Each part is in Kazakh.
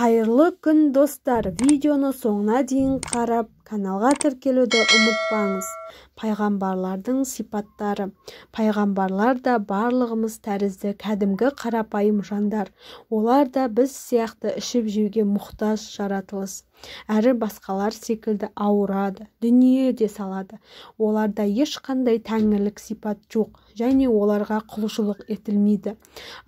Қайырлы күн, достар! Видеоны соңына дейін қарап, каналға тіркелуді ұмытпаңыз. Пайғамбарлардың сипаттары. Пайғамбарлар да барлығымыз тәрізді кәдімгі қарапайым жандар. Олар да біз сияқты ішіп-жеуге мұқтаж жаратылыс. Әрі басқалар секілді ауырады, дүние де салады. Оларда ешқандай тәңірлік сипат жоқ және оларға құлшылық етілмейді.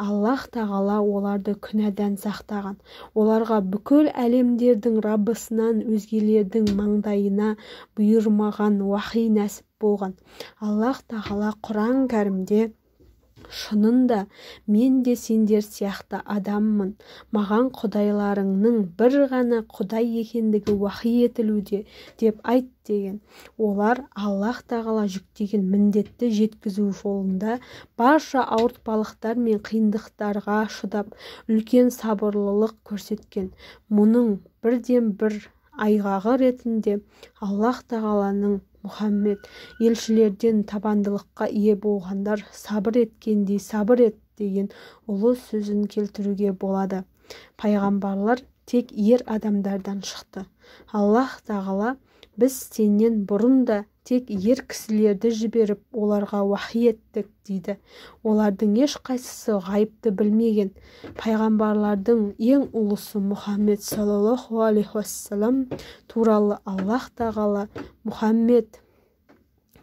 Аллаһ тағала оларды күнәдан сақтаған. Оларға бүкіл әлемдердің Раббысынан өзгелердің маңдайына бұйырмаған уахи нәсіп болған. Аллаһ тағала Құран кәрімде: «Шынында мен де сендер сияқты адаммын, маған Құдайларыңның бір ғана Құдай екендігі уахи етілуде деп айт», – деген. Олар Аллаһ тағала жүктеген міндетті жеткізу жолында барша ауыртпалықтар мен қиындықтарға шыдап, үлкен сабырлылық көрсеткен. Мұның бірден бір айғағы ретінде Аллаһ тағаланың: «Мұхаммед, елшілерден табандылыққа ие болғандар сабыр еткендей сабыр ет», – деген ұлы сөзін келтіруге болады. Пайғамбарлар тек ер адамдардан шықты. Аллаһ тағала: «Біз сенен бұрын да тек ер кісілерді жіберіп, оларға уахи еттік», – дейді. Олардың ешқайсысы ғайыпты білмеген. Пайғамбарлардың ең ұлысы Мұхаммед саллаллаху алейхи уассалам туралы Аллаһ тағала: «Мұхаммед,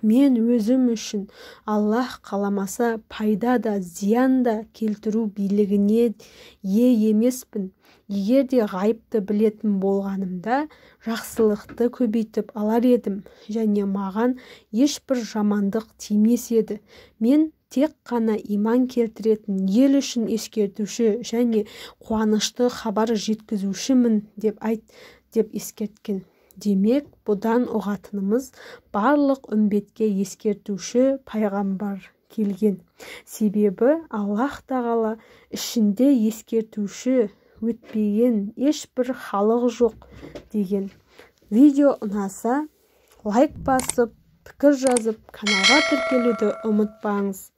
мен өзім үшін Аллаһ қаламаса, пайда да, зиян да келтіру билігіне ие емеспін. Егер де ғайыпты білетін болғанымда, жақсылықты көбейтіп алар едім және маған ешбір жамандық тимес еді. Мен тек қана иман келтіретін ел үшін ескертуші және қуанышты хабар жеткізушімін деп айт», – деп ескерткен. Демек, бұдан ұғатынымыз, барлық үмбетке ескертуші пайғамбар келген. Себебі Аллаһ тағала: «Ішінде ескертуші өтпеген ешбір халық жоқ», – деген. Видео ұнаса, лайк басып, пікір жазып, каналға тіркелуді ұмытпаңыз.